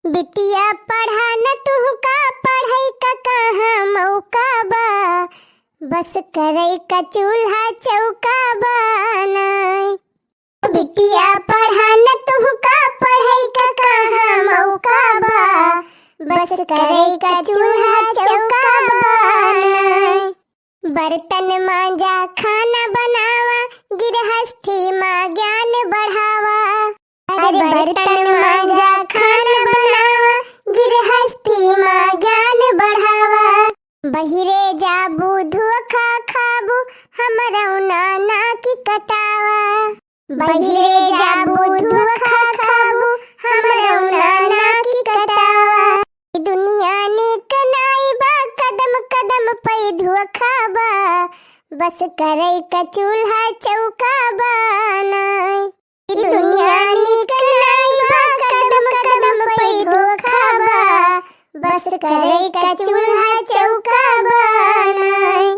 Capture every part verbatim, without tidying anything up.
बिटिया पढ़ा न तुहका, पढ़ई का कहाँ मौका बा, बस करई का चूल्हा चौका बा नाई। बिटिया पढ़ा न तुहका, पढ़ई का कहाँ मौका बा, बस करई का चूल्हा चौका बा नाई। बर्तन मांजा, खाना बनावा, गिरहस्थी मा ज्ञान बढ़ावा। अरे बर्तन मांजा, खाना बनावा, गिरहस्थी मा ज्ञान बढ़ावा। बहिरे जाबू, धोखा खाबू, हमरौ नाना की कटावा। बहिरे जाबू, धोखा खाबू, हमरौ नाना की कटावा। ई दुनिया नीक नाई बा, कदम कदम पै धोखा बा, बस करई का चूल्हा चौका बा नाई। ई दुनिया नीक नाई बा, कदम कदम पै धोखा बा, बस करई का चूल्हा चौका बा नाई।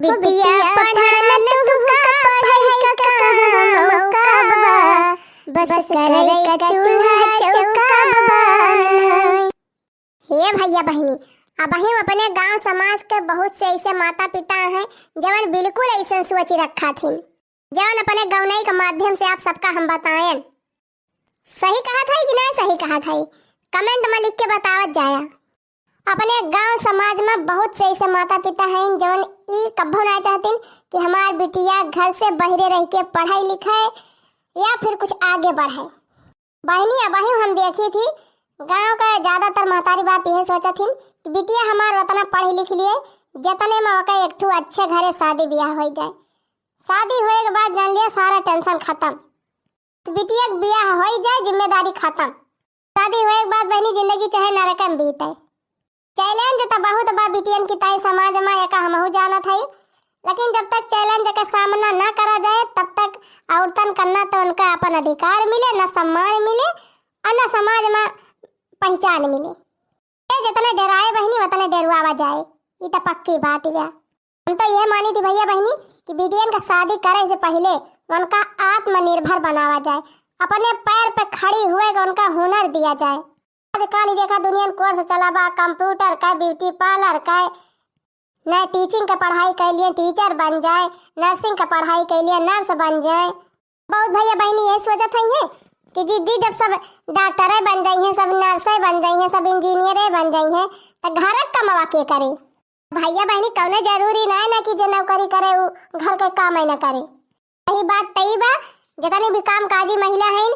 बिटिया पढ़ा न तुहका, पढ़ई का कहाँ मौका बा, बस करई का चूल्हा चौका बा नाई। हे भैया बहिनी, अबहिं अपने गांव समाज के बहुत से ऐसे माता पिता हैं जवन बिल्कुल ऐसन सोच रखा थिन, जवन अपने गौनई के माध्यम से आप सबका हम बताएन। सही कहत हई कि नाहीं सही कहत हई, comment में लिख के बतावत जाया। अपने गांव समाज में बहुत से ऐसे माता पिता हैं जवन ई कब्बो ना चाहतिन कि हमार बिटिया घर से बहिरे रह के पढ़े लिखे या फिर कुछ आगे बढ़े। बहिनी, अबहिं हम देखी थी, गांव के ज्यादातर महतारी बाप यह सोचत हिन कि बिटिया हमार उतना पढ़ लिख लिए, जतने में ओके एक ठो अच्छे घरे शादी ब्याह हो जाए। शादी होए के बाद जान लिया सारा tension खत्म। बिटिया के ब्याह हो जाए, जिम्मेदारी खत्म। शादी होए के बाद बहिनी जिंदगी चाहे नरक में बीते। Challenge त बहुत बा बिटियन की ताई समाज में, एका हमहू जानत हई, लेकिन जब तक challenge के सामना ना करा जाए, तब तक औरतन का ना तो उनका अपन अधिकार मिले, ना सम्मान मिले, और ना समाज में पहचान मिले। ये जितने डराए बहिनी, उतने डरुआवा जाए, ई त पक्की बात बा। हम तो यह मानी थी भैया बहिनी कि बिटियन का शादी करे से पहले उनका आत्मनिर्भर बनावा जाए, अपने पैर पे खड़ी हुए का उनका हुनर दिया जाए। आजकल ही देखा दुनिया में course चला बा, computer का, beauty parlour का, न teaching का पढ़ाई कर लिए teacher बन जाए, nursing का पढ़ाई कर लिए nurse बन जाए। बहुत भैया बहिनी यही सोचत हई हैं कि जिज्जी जब सब doctor बन जाई हैं, सब nurse बन जाई हैं, सब engineer बन जाई हैं, तो घर का कमवा के करे? भैया बहिनी कौनो जरूरी ना है ना कि जे नौकरी करे उ घर के काम ही ना करे। सही बात तई बा, जितनी भी काम काजी महिला हईन,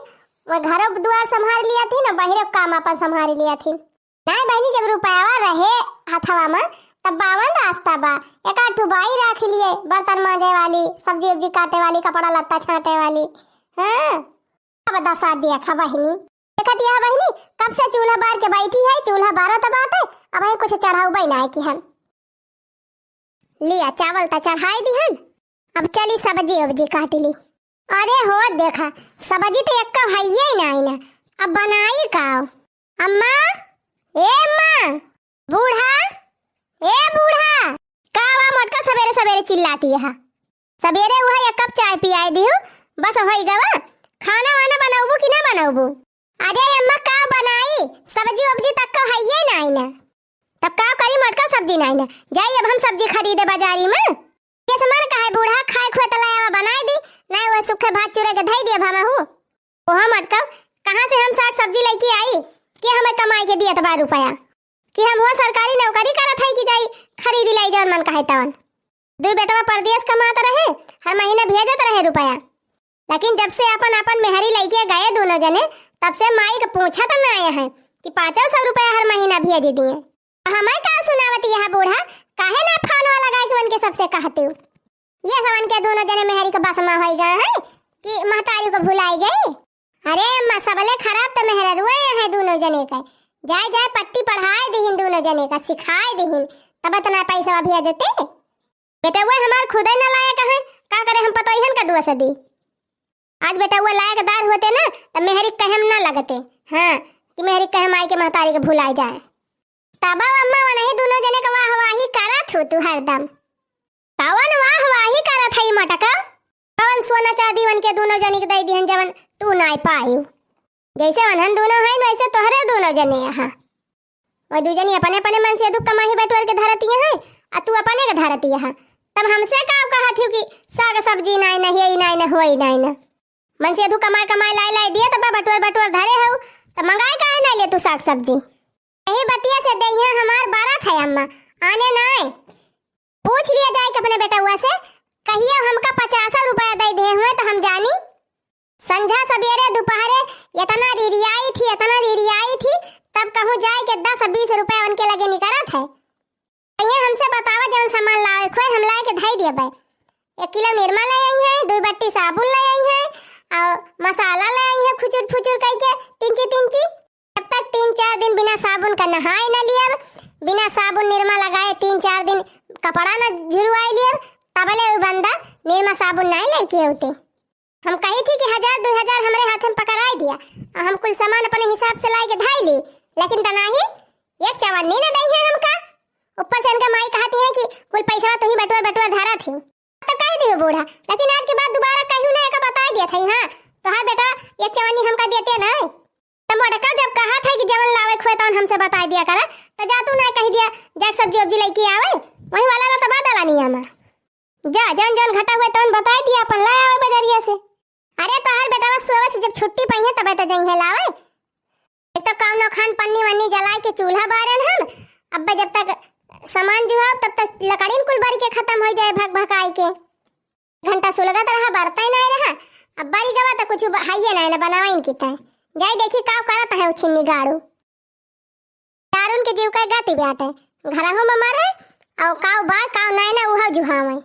वो घरो दुआर संभाल लिया थी ना, बहिरे काम अपन संभाल लिया थी। नाहीं बहिनी, जब रुपयावा रहे हथवा में, तब बावन रास्ता बा। एक आध ठो बाई राख लिए, बर्तन मांजे वाली, सब्जी उब्जी काटे वाली, कपड़ा लत्ता छांटे वाली। हाँ, अब दशा देखा बहिनी। देखत यह बहिनी, कब से चूल्हा बार के बैठी है, चूल्हा बारत बाटे, अबहीं कुछ चढ़ाउबे नाहीं कि हम। लिया, चावल त चढ़ाई दिहन, अब चली सब्जी उब्जी काट ली। अरे हो देखा, सब्जी त एक्का हइये नाहीं ना, अब बनाई का? अम्मा, ए अम्मा, बूढ़ा, ए बूढ़ा, का बा मोटका सबेरे सबेरे चिल्लाती है? सबेरे उहे एक कप चाय पियाए दिहू, बस होई गवा। खाना वाना बनउबू कि ना बनउबू? अरे अम्मा, का बनाई, सब्जी उब्जी तक का हइये नाहीं ना। तब का करी, मोटका सब्जी नाहीं ना, जाई अब हम सब्जी खरीदे बाजारी में। ये समान का है बूढ़ा, खाए खुए तला आवा बनाए दी, नाहीं वह सूखे भात चूरे के धई दिए भामा हूँ। ओहो मोटका, कहाँ से हम साग सब्जी लेके आई कि हमें कमाई के दियत बा रुपया? कि हम हुआ सरकारी नौकरी करत हई कि जाई खरीदी लाई जौन मन कहे तवन। दुई बेटवा परदेस कमात रहे, हर महीना भेजत रहे रुपया। लेकिन जब से अपन अपन मेहरी लइके गए दुनो जने, तब से माई के पूछत ना आए हैं कि पाँचो सौ रुपया हर महीना भेज दिए। हमें का सुनावत यह बूढ़ा, काहे ना फोनवा लगाए के उनके सबसे कहते हो? ये सब उनके दुनो जने मेहरी के बस में होई गए हैं कि महतारी को भुलाई गई। अरे अम्मा, सबले खराब तो मेहररुए हैं दुनो जने का। जाए जाए पट्टी पढ़ाए दिहिन दुनो जने का, सिखाए दिहिन, तब इतना पैसा भेजते। बेटउआ हमार खुदे नालायक है, का करे हम पतोहियन का दोस दी। आज बेटउआ लायकदार होते ना, त मेहरी कहे में ना लगते। हाँ, कि मेहरी कहे माई के महतारी के भुलाए जाए। तब अम्मा वनही दुनो जने का वाहवाही करत हो तू हरदम। कवन वाहवाही करत हई मटका? कवन सोना चांदी वनके दुनो जने के दई दिहन जवन तू नाय पायू? जैसे वनहन दुनो हईन, वैसे तोहरे दुनो जने यहाँ। वो दू जनी अपने अपने मनसेधू कमाही बटोर के धरतिया हैं, आ तू अपने के धरतिया है। तब हमसे का कहत हिउ कि साग सब्जी नाई न, हेई नाई न, होई नाई न। मनसेधू कमाए कमाए लाई लाई दिए, तब बटोर बटोर धरे हऊ, तब मंगाए काहे नाई ले तू साग सब्जी? यही बतिया से देहिया हमार बारत है अम्मा, आने नाई। पूछ लिया जाए कि अपने बेटउआ से, कहियो हमका पचासो रुपया दे दे हुए तो हम जानी। संझा सबेरे दुपहरे इतना रिरियाई थी, इतना रिरियाई थी, तब कहूँ जाए के दस बीस रुपया उनके लगे निकरत है। ये हमसे बतावा जौन सामान लावे खोए हम लाए के धई दिया बे। एक किलो निरमा ले आई है, दुई बट्टी साबुन ले आई है, और मसाला ले आई है खुचुर फुचुर कई के तिंची तिंची। जब तक तीन चार दिन बिना साबुन का नहाए न लियब, बिना साबुन निरमा लगाए तीन चार दिन कपड़ा न झुरवाए लियब, तबले उ बंदा निरमा साबुन नाई लेके होते। हम कही थी कि हजार दुई हजार हमरे हाथे में पकड़ाई दिया, और हम कुल सामान अपने हिसाब से लाई के धाई ली, लेकिन त नाही, एक चवन्नी न दई है हमका। ऊपर से इनका माई कहती है कि कुल पैसा तुही बटोर बटोर धरा थी। तो कह दियो बूढ़ा, लेकिन आज के बाद दोबारा कहियो ना एका बताई दिया थी। हाँ, तोहार बेटा एक चवन्नी हमका देते ना। तो मोटका जब कहा था कि जवन लावे खोए तवन हमसे बताई दिया करा, तो जा तू ना कह दिया, जा सब्जी उब्जी लेके आवे, वही वाला ला तो बात डाला नहीं हमार। जा, जौन जौन घटा हुए तौन बताई दिया, अपन ले आवे बजरिया से। अरे तोहार बेटवा सोवे से जब छुट्टी पइहे तबे तो जइहे लावे। एक तो कौनो खान पन्नी वन्नी जलाए के चूल्हा बारन हम, अब्बे जब तक सामान जुहाओ तब तक लकड़ीन कुल बरी के खतम होइ जाए भक भकाई के। घंटा सुलगत रहा, बरतै नाई रहा, अब बरी गवा तो कुछ हाइये नाई ना बनावाइन की तय। जाई देखी काव करत है उछिन्नी गाड़ू। दारुन के जीव का गति बाटे, घरहू में मरे, और काव बा, काव नाय ना, उहा जुहावे।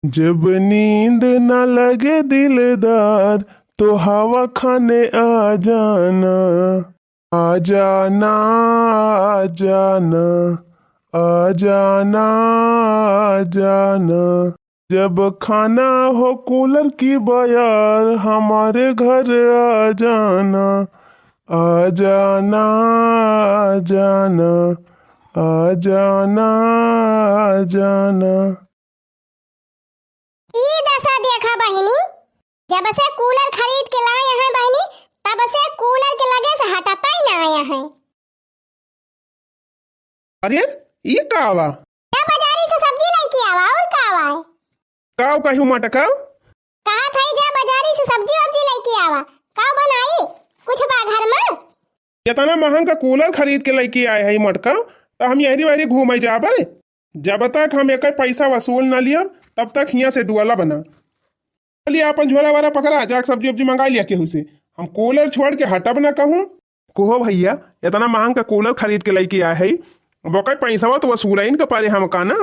जब नींद ना लगे दिलदार, तो हवा खाने आ जाना। आ जाना, आ जाना, आ जाना, आ जाना। जब खाना हो कूलर की बयार, हमारे घर आ जाना, आ जाना, आ जाना, आ जाना, आ जाना। ई दशा देखा बहिनी, जब से कूलर खरीद के लाए हैं बहिनी, तब से कूलर के लगे से हटता ही ना आया है। अरे, ई का बा? जा बाजारी से सब्जी लेके आवा, और का बा? काव कहू मटकाव? कहा था जा बाजारी से सब्जी वब्जी लेके आवा, का बनाई? कुछ बा घर में? इतना महंग का कूलर खरीद के लेके आए है मटकाव, तो हम यहरी वहरी घूमे जाबे। जब तक हम एक पैसा वसूल न लियब, तब तक हियाँ से डुअला बना। चलिए, अपन झोरा वोरा पकड़ा, जाके सब्जी उब्जी मंगा लिया केहू से। हम कूलर छोड़ के हटब ना कहूँ। कोहो भैया, इतना महंग का कूलर खरीद के लेके आए है, अब ओकर पैसवा तो वसूलाइन के परे हमका ना।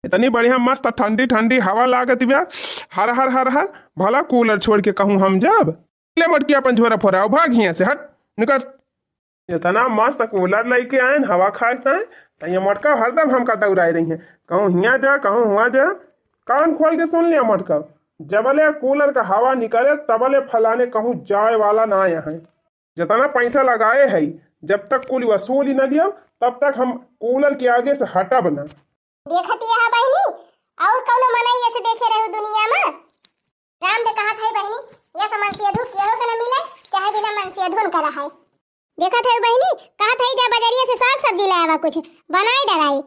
इतनी बढ़िया मस्त ठंडी ठंडी हवा लागत बा, हर हर हर हर, भला कूलर छोड़ के कहूँ हम जाब? ले मटकी अपन झोरा फोरा, भाग हियाँ से, हट, निकल। इतना मस्त कूलर लेके आएन, हवा खाए के आएन, त ये मोटका हरदम हमका दौड़ाए रही हैं, कहूँ हियाँ जा, कहूँ हुआँ जा। कान खोल के सुन लिया मोटका, जबले कूलर का हवा निकले तबले फलाने कहूँ जाए वाला ना आए हैं। जितना पैसा लगाए है, जब तक कुल वसूल ही न लिया, तब तक हम कूलर के आगे से हटब ना। देखत यह बहिनी, और कौनो मनई ऐसे देखे रहू दुनिया में? राम दे कहत है बहिनी, ये सब मनसेधु केहू के न मिले, चाहे बिना मनसेधुन का रहे। देखत है बहिनी, कहत है जा बजरिया से साग सब्जी ले आवा, कुछ बनाए डराई।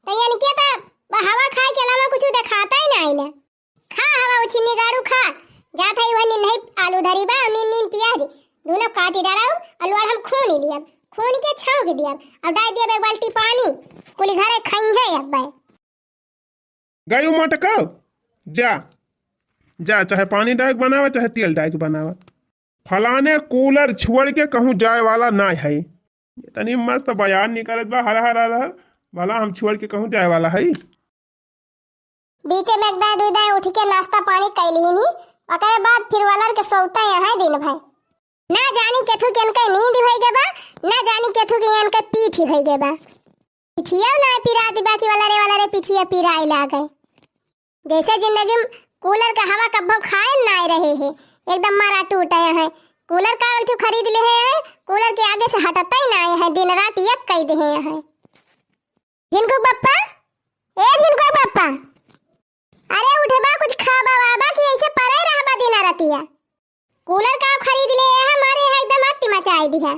तो इनके तो हवा खाए के अलावा कुछ देखाता ही नहीं ना। खा हवा उछिन्नी गाड़ू खा। जात है वह निन्हई आलू धरी बा, और नीन नीन प्याज, दोनों काटी डराऊ, और लोड़ हम खून ही लियब, खून के छौंक दियब, और डाल दियब एक बाल्टी पानी, कुली घरे खाई है अब। गयू मटकाओ, जा, जा, चाहे पानी डाल के बनावा, चाहे तेल डाल के बनावा। फलाने कूलर छोड़ के कहूँ जाए वाला ना है। इतनी मस्त बयान निकलत बा, हर हर हर हर, भला हम छोड़ के कहूँ जाए वाला है? बीचे में एक दाएं दुई दाएं उठ के नाश्ता पानी कैली ही, ओकरे बाद फिर वलर के सोते यहाँ दिन भर। ना जानी केथू के इनके नींद होई गए बा, ना जानी केथू के इनके पीठ होई गए बा। पिठिया ना पिरात बा कि वाला रे, वाला रे, पिठिया पिराए लागे। जैसे जिंदगी में कूलर का हवा कब्बो खाए ना रहे है, एकदम मारा टूटे है। कूलर का एक ठो खरीद ले है, कूलर के आगे से हटता ही ना है, दिन रात एक कई दे है। झिनकू बप्पा, ए झिनकू बप्पा, अरे उठबा, कुछ खाबा वाबा कि ऐसे परे रहबा दिन रतिया? कूलर का खरीद ले है, हमारे यहाँ एकदम आती मचाई दिया।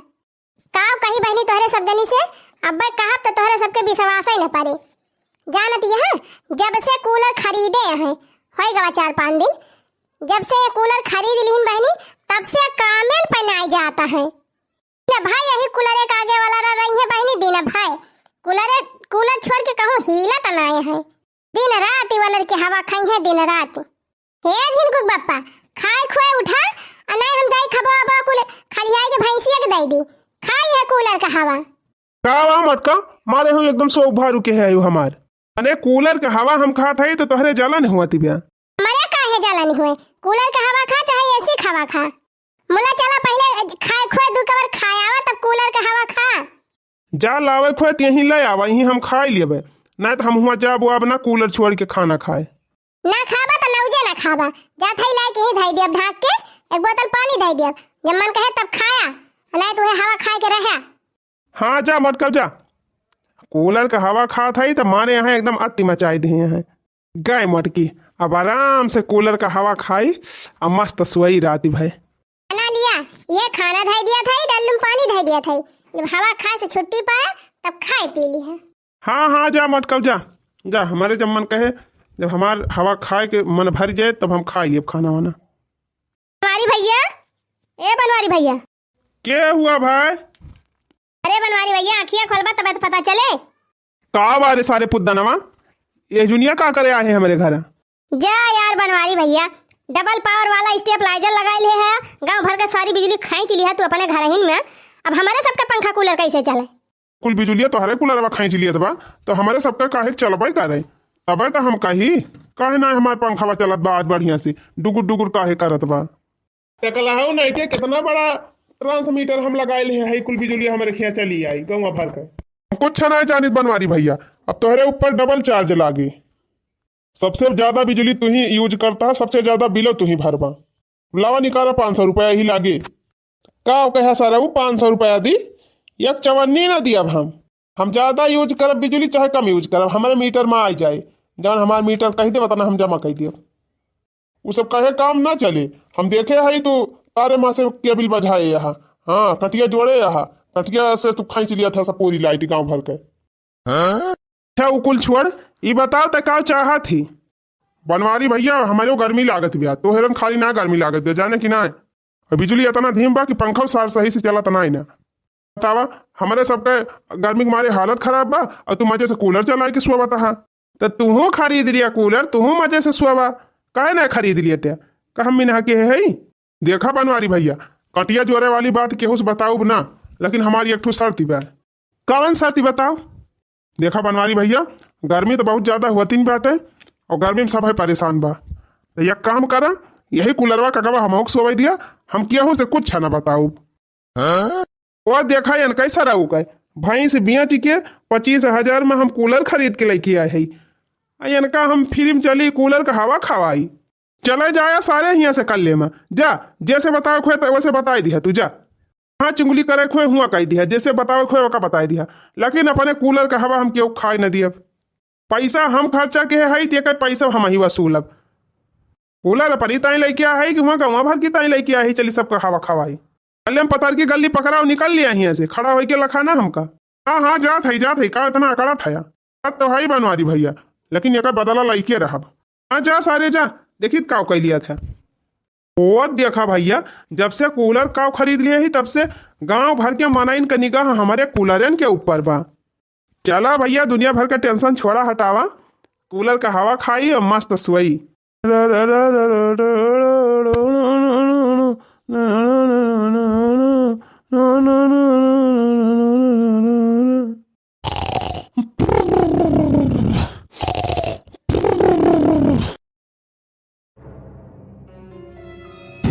काव कही बहिनी तोहरे सब जनी से, अब्बे कहब त तोहरे सबके विश्वास ही न पड़े। जानत यह, जब से कूलर खरीदे हैं, होई गवा चार पाँच दिन, जब से ये कूलर खरीद लिहिन बहिनी, तब से कामेन पे नाई जाता है। दिन भर यही कूलरे के आगे वाला रह रही है बहिनी, दिन भर कूलरे, कूलर छोड़ के कहूँ हिलत नाई है। दिन रात ई वालर के हवा खाई है, दिन रात। हे झिनकुक बप्पा, खाए खुए उठा, आ नाई हम जाई खबो अबो कुल खलियाई के भैंसिया के दे दी, खाई है कूलर का हवा। का बा मटका, मारे हो एकदम सो उभारू के है हमार। अने कूलर के हवा हम खात हई तो तोहरे जलन हुआ तिबिया। मरे काहे जलन हुए, कूलर के हवा खा चाहे एसी के हवा खा। मुला चला पहिले खाए खुए दू कबर खाए आवा तब कूलर के हवा खा। जा लावे खुए त यहीं ले आवा, यहीं हम खाई लेबे, नाई त हम हुआ जाबो अब ना कूलर छोड़ के खाना खाए। ना खाबा त नौजे ना खाबा, जा थई लाए के ही धई दियब ढाक के, एक बोतल पानी धई दियब, जब मन कहे तब खाया, नाई तुहे हवा खाए के रहा। हाँ जा मटका जा, कूलर का हवा खात हई त मारे यहाँ एकदम अति मचाई दिए हैं। गए मटकी, अब आराम से कूलर का हवा खाई, अब मस्त सोई रात भर। बना लिया, ये खाना धई दिया था, डल्लू में पानी धई दिया था, जब हवा खाए से छुट्टी पाया तब खाए पी ली है। हाँ हाँ जा मटका जा, जा हमारे जब मन कहे, जब हमार हवा खाए के मन भर जाए तब हम खाई लेब खाना वाना। बनवारी भैया, ए बनवारी भैया। के हुआ भाई? अरे बनवारी भैया, आँखिया खोलबा तबे तो पता चले। का बा रे सारे पुद्दनवा, ये जुनिया का करे आए हैं हमरे घर? जा यार बनवारी भैया, डबल पावर वाला स्टेबलाइजर लगाई ले है, गांव भर के सारी बिजली खींच ली है तू अपने घरहिन में। अब हमारे सबका पंखा कूलर कैसे चले? कुल बिजुलिया तोहरे कूलरवा खींच लियत बा, तो हमरे सबका काहे चलबे करे? तबे तो हम कही, काहे ना हमार पंखवा चलत बा आज बढ़िया से, डुगुर डुगुर काहे करत बा? टकलहाऊ नहीं के कितना बड़ा ट्रांसमीटर हम लगाए ले है, कुल बिजुलिया हमरे खिया चली आई गौवा भर के। कुछ नहीं जानित बनवारी भैया, अब तोहरे ऊपर डबल चार्ज लागी। सबसे ज्यादा बिजुली तू ही यूज करता है, सबसे ज्यादा बिलो तू ही भरबा। लावा निकाला, पाँच सौ रुपया ही लागे। का कहे सारा, वो पाँच सौ रुपया दी, एक चवन्नी ना दियब हम। हम ज्यादा यूज करब बिजुली चाहे कम यूज करब, हमरे मीटर में आई जाए, जौन हमार मीटर कही दे, उतना हम जमा कई दियब। उ सब कहे काम ना चले। हम देखे हई तू तारे माँ से केबिल बझाए यहाँ, हाँ, कटिया जोड़े यहाँ, कटिया से तू खींच लिया था सब पूरी लाइट गांव भर के। अच्छा, उ कुल छोड़, ई बताओ त का चाहत ही? बनवारी भैया, हमरे गर्मी लागत बिया, तोहरन खाली ना गर्मी लागत बिया, जाने कि ना? और बिजुली इतना धीम बा कि पंखा सार सही से चलत ना ही ना। बतावा, हमरे सबके गर्मी के मारे हालत खराब बा और तू मजे से कूलर चला के सोवत हा। त तूहू खरीद लिया कूलर, तूहू मजे से सोवा, काहे ना खरीद लिया ते? का हम मिनहा के है? देखा बनवारी भैया, कटिया जोड़े वाली बात केहू से बताउब ना, लेकिन हमारी एक ठो शर्त बा। कवन शर्त बताओ? देखा बनवारी भैया, गर्मी तो बहुत ज्यादा होती बाटे और गर्मी में सब है परेशान बा। तो एक काम करा, यही कूलरवा ककवा हमहू के सोवे दिया, हम केहू से कुछ ना बताउब। हाँ? वो देखा यन कैसा रहू का, भैंस बेच के पच्चीस हजार में हम कूलर खरीद के लेके आए हई। आ इनका हम फ्री में चली कूलर का हवा खवाई। चले जाया सारे हियाँ से कल्ले में। जा, जैसे बतावे खोए त वैसे बताई दिया तू, जा। हाँ, चुंगली करे खोए हुआ कही दिया, जैसे बतावे खोए ओका बताई दिया। लेकिन अपने कूलर का हवा हम केहू खाए न दियब। पैसा हम खर्चा के हई, तेकर पैसा हम ही वसूलब। कूलर अपनी ताई लेके आ हई कि हुआ गौवा भर की ताई लेके आ हई, चली सबका हवा खवाई। कल्ले में पतर की गल्ली पकड़ाओ, निकल लिया हियाँ से, खड़ा होई के लखाना हमका। हाँ, हाँ, जात हई, जात हई, का इतना अकड़त हया? अब तो हई बनवारी भैया, लेकिन एकर बदला लइके रहब। हाँ, जा सारे जा, देखित काव कइ लिया था। ओ देखा भैया, जब से कूलर काव खरीद लिए ही, तब से गांव भर के मनइन के निगाह हमरे कूलरन के ऊपर बा। चला भैया, दुनिया भर के टेंशन छोड़ा, हटावा, कूलर का हवा खाई और मस्त सोई।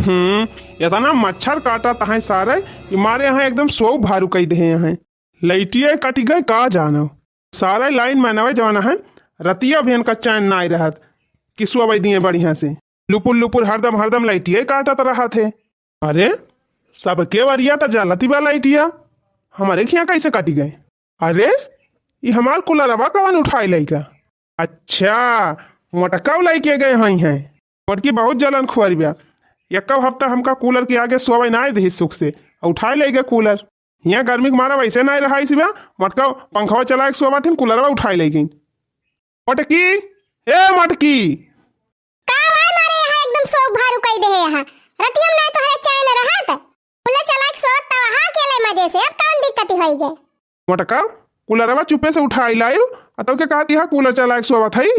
हम्म, इतना मच्छर काटत है सारे, कि मारे यहाँ एकदम सो भारू कई दे हैं। लइटिया कटि गए का जानो। सारे लाइन में नवे जवाना है, रतिया भी इनका चैन नाई रहत, कि सोवे दिए बढ़िया से। लुपुर लुपुर हरदम हरदम लइटिया काटत रहत है। अरे, सबके वरिया त जलती बा लइटिया, हमरे खिया कैसे कटि गए? अरे, ई हमार कूलरवा कवन उठाई लइका? अच्छा, मोटका लइके गए हई हैं। मोटकी बहुत जलन खुआरी बा। एक्को हफ्ता हमका कूलर के आगे सोवे नाई दही सुख से, आ उठाई लइके कूलर। हियाँ गर्मी के मारा वैसे नाहीं रहा इसी बा। मोटका पंखवा चलाए के सोवत हिन, कूलरवा उठाई लइ गइन। मोटकी, ए मोटकी। का भाई मारे यहाँ एकदम शौक भारू कई दे है यहाँ। रतिया में नाहीं तोहरे चैन रहत। कूलर चलाए के सोवत तब हाँ अकेले मजे से, अब कौन दिक्कत होई गए? मोटका, कूलरवा चुपे से उठाई लाइल, आ तोके कहत हिया कूलर चलाए के सोवत हई।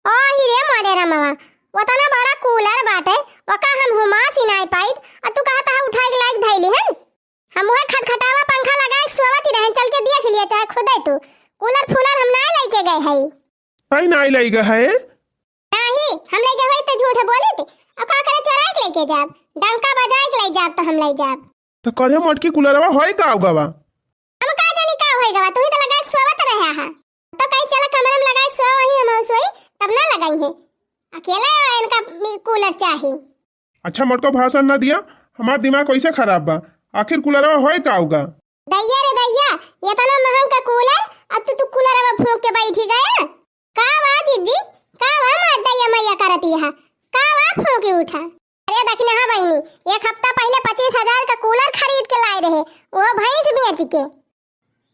ओ ही रे मोरे रमवा, ओतना बड़ा कूलर बाटे, ओका हम हुमास ही नाई पाइत, आ तू कहत हा उठाई के लाइक धइली हन। हम उहे खटखटावा पंखा लगाए के सोवत ही रहन, चल के देख लिया चाहे खुदे तू। कूलर फूलर हम नाई लइके गए हई। तई नाई लइके गए है? नाहीं, हम लइके होई त झूठ बोलित, आ का करे चोराए के लइके जाब, डंका बजाए के लइ जाब त हम लइ जाब। त करे मोटकी कूलरवा होई का उगवा? हम का जानी का होई गवा, तू ही त लगा के सोवत रहे हा। तो कहीं चला कमरे में लगा के सोवा, वहीं हम सोई, तब ना लगाई है। अकेले इनका मी-, कूलर चाही। अच्छा मोटको भाषण ना दिया, हमार दिमाग वैसे खराब बा। आखिर कूलरवा होई का उगा? दैया रे दैया, इतना महंग का कूलर, अब तू, तू कूलरवा फूंक के बैठी गया? का वा जिज्जी, का वा मार दैया मैया करती है, का वा फूंकी उठा? अरे दखिनहा बहिनी, एक हफ्ता पहिले पच्चीस हजार का कूलर खरीद के लाए रहे, वो भैंस बेच के।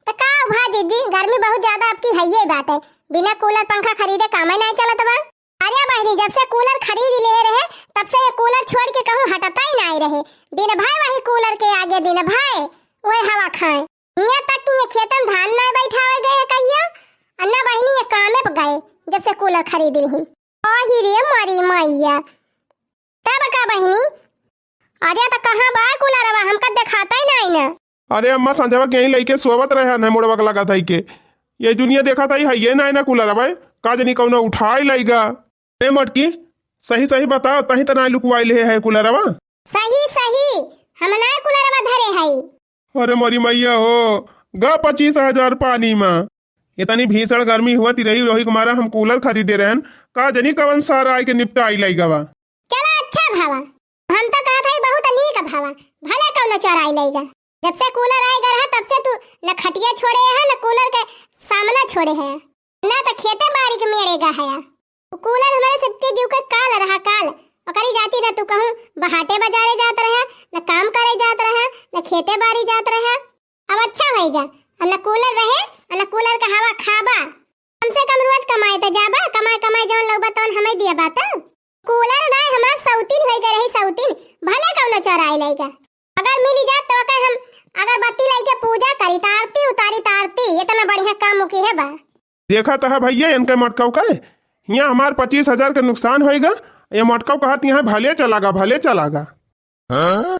त का भा जिज्जी, गर्मी बहुत ज्यादा आपकी हइये बाटे, बिना कूलर पंखा खरीदे कामे नाहीं चलत बा। अरे बहिनी, जब से कूलर खरीद ले रहे, तब से ये कूलर छोड़ के कहूँ हटता ही नाहीं रहे। दिन भर वही कूलर के आगे, दिन भर वही हवा खाए। हियाँ तक कि ये खेतन धान नाहीं बैठावे गए हैं कहियो, और ना बहिनी ये कामे पे गए, जब से कूलर खरीद ली। ओ ही रे मोरी मैया, तब का बहिनी? अरे त कहाँ बा कूलरवा, हमका देखाता ही नाहीं ना। अरे अम्मा, संझवा के यहीं लइके सोवत रहे हैं, मुड़वा के लगा था के। ये दुनिया देखा था, हइये नाहीं ना कूलरवा, का जानी कौनो उठाई लइगा। ए मोटकी, सही सही बताओ, तहीं त नाहीं लुकवाई ले है कूलरवा? सही सही, हम नाहीं कूलरवा धरे हई। अरे मोरी मैया हो, गा पच्चीस हजार पानी मा। इतनी भीषण गर्मी हुआ ती रही, वही के मारा हम कूलर खरीदे रहन, का जानी कवन सारा आइके निपटाई लइगवा। चला अच्छा भावा, हम तो कहत हई बहुत नीक भावा, भले कौनो चोराई लइगा। जब से कूलर आए गा रहा, तब से तू न खटिया छोड़े है, न कूलर के सामना छोड़े है, ना तो खेते बारी के मेड़े गा है। कूलर हमारे सबके जीव के काल रहा, काल। ओकरी जाती ना तू कहूँ बहाटे बाजारे जात रहा, न काम करे जात रहा, न खेते बारी जात रहा। अब अच्छा होइगा, अब न कूलर रहे, अब न कूलर का हवा खाबा। कम से कम रोज कमाए त जाबा, कमाए कमाए जौन लौबा तौन हमें दिया बात। कूलर नाहीं, हमार सौतीन होइगा रही सौतीन, भले कौनो चोराई लइगा। अगर मिली जात तो ओकर हम अगरबत्ती लइके पूजा करी, त आरती उतारी, त आरती, इतना बढ़िया काम मुकी है बा। देखा त है भइया, इनके मटकाऊ का है। हियाँ हमार पच्चीस हजार के नुकसान होइगा, ये मटकाऊ कहत यहाँ भले चलागा, भले चलागा। हाँ?